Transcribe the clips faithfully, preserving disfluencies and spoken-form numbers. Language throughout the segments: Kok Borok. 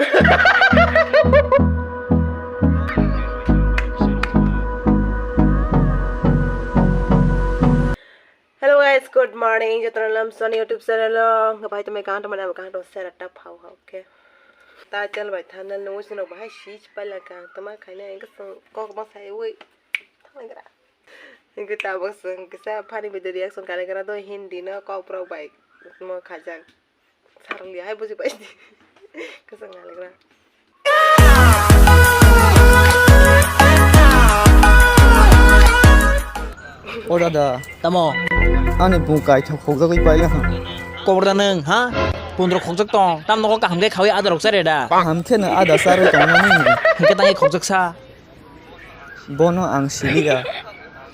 Hello guys, good morning. Jotono lamsoni YouTube channel o. Hwnkhe bai tongmai kaham tongmani, abo kaham tong share ta phau ha, okay. Title bai thumbnail nungwi chwng rok bahai switch pailai kaham tongma khaina, hwnkhe chwng kok bwsai wi thanglaikha. Hwnkhe tabuk chwng kisa funny video reaction khlailaikha do Hindi no kokborok bai mo khaijak. Sarwngya hai buji pai di. Kwchang naligra. O dada. Tamo? Ani bung kaithok khokjagwi paila ha. Kobor da nwng, ha? Bundrok khokjak tong. Tam nogo kaham khe khawi ada rok chare da. Kaham khe no ada charwi tongmani. Hwnkhe tangwi khokjak sa. Bono ang siliya.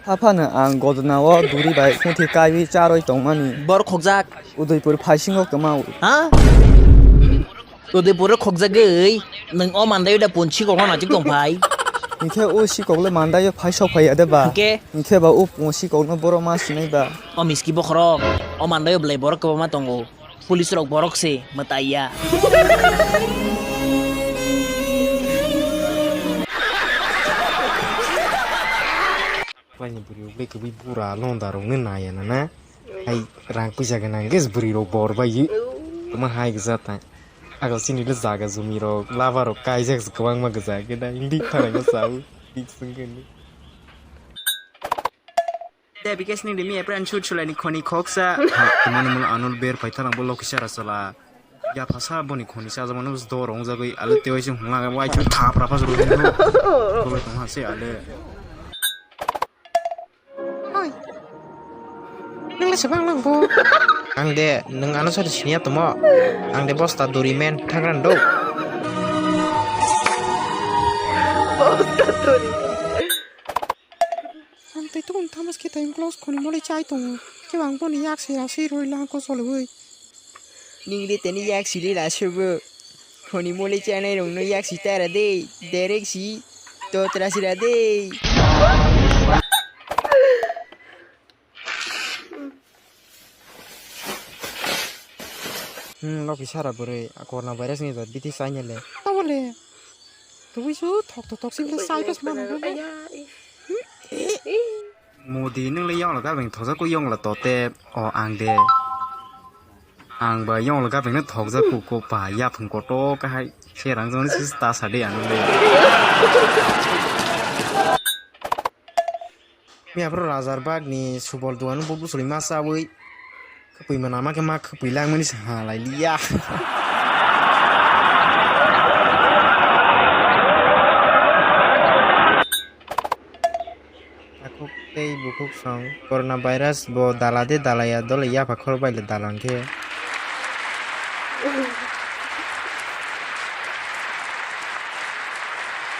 Haphano ang godonao duri bai muthi kaiwi charwi tongmani. Bor khokjak. Udaipur phaisingo kwmao. Ha? Udaipur khokjagwi nwng o mandai da pun sikok no najik tong phai. Hwnkhe o sikok le mandai phai sok phai ya de ba? Hwnkhe? Hwnkhe ba o pun sikok no boro ma sinai ba? O miski bokhorok, o mandai belai borok kwbangma tongo. Police rok borok se mwtai ya. Paini bwrwi bai kwbwi bura londa rok no nai ya na na. Hai rang puisa gwnang khe bwrwi rok bor bai. Tuma hai gisa ta. Aga sini le jaga jumi rok lava rok kaijak kwbangma gisa khe da hindi thalai ma sau. Dik sung khe ni. De bikes ni demi apran shoot sulai ni khoni khoksa. Ha, tumani mula anul ber paithalang bo lokisa rasala. Ya phasa boni khoni sa jamano do rong jagoi ale tewai sing hungla wai thap ra phas ro. Ko tong ha se ale. Oi. Nang le sebang lang bo. Ang de nang ano sari sinia tomo. Ang de bosta duri men thangran do. Bosta duri. Ang tei tukun thamas khe tei close khoni mole chai tongo. Khe bang boni yak se ya se roi lang ko sole oi. Ningli teni yak sili la sebo. Khoni mole chanai rong no yak si tara de. Derek si to tra sira de. Hmm, loki sara bwrwi, a corona virus ni jat bithi sainele. Tabole. Tubui su thok thok thok sibile sai pas mano. Modi nung le yong la gabeng thoja ko yong la tote o ang de. Ang ba yong la gabeng no thokja ku ko pa ya phung koto ka hai se rang jong sis ta sa de ang le. Mi aphuru Rajar Bagh ni Subol dugan bo bwswlwi ma chawi khwpwi mwnama khe ma khwpwi langmani se ha lai liya. Takhuk tei bukhuk song corona virus bo dala de dalaya dole yapha khor bai le dalang khe.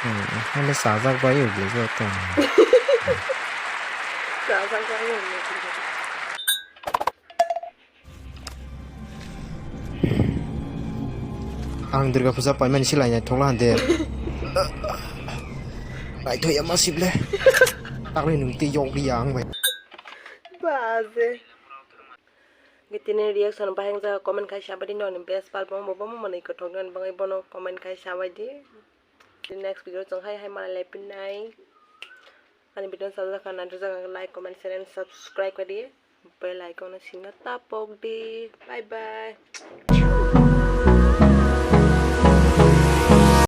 Hmm, hale sajak bai ugli joto. Sajak bai ugli. Ang Durga Puja paimani silai nai thokla hande. Naithok ya masip le. Takle nung tei yok ya ang bai. Baje. Gitini reaction bahai wngjago, comment khai sabai di, nokni best pal bo, bo, bo, manwi kwthok nani bagwi bono comment khai sabai di. Next video chwng hai hai malai lai phinai. Ani video no sajak kha, nai rwjak kha, like, comment, share and subscribe khai di. Bell icon no singna tapok di. Bye bye.